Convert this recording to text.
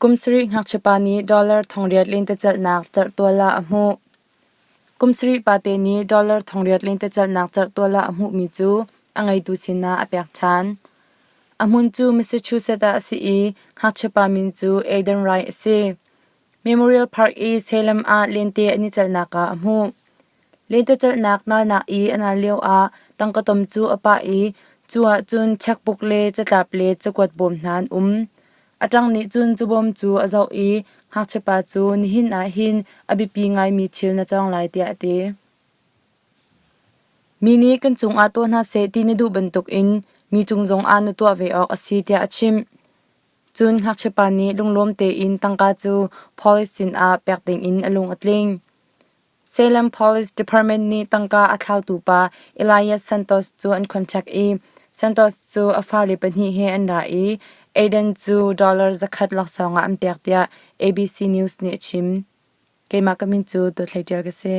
Kum sarih ngakchiapa nih dollar 800 lentecelhnak cerhtual ah a hmuh. Kum sarih pate nih dollar 800 lentecelhnak cerhtual ah a hmuhmi cu a ngeitu sinah a pek ṭhan. A hmun cu Massachusetts ah a si i ngakchiapa min cu Aiden Wright a si. Memorial Park i Salem ah lente an i celhnak ah a hmuh. Lentecelhnak nalnak i a nal lioah tangka tom cu a pah i cu ahcun checkbook le catlap le cakuat bawm hna an um. A ṭang nih cun cabawm cu a zoh i ngakchiapa cu nihin ah hin a biapi ngaimi thil na cawng lai tiah a ti. Mi nih kan cungah tuah hna seh ti na duh bantukin mi cung zongah na tuah ve awk a si tiah a chimh. Cun ngakchiapa nih lunglawm tein tangka cu police sinah pek dingin a lung a tling. Salem Police Department nih tangka a thlautu pa Elias Santos cu an contact i Santos cu a fale pahnih he an ra i Aiden cu dollar 100 laksawng ah an pek tiah ABC News nih a chim. Keimah ka min cu Dawt Hlei Ṭial ka si.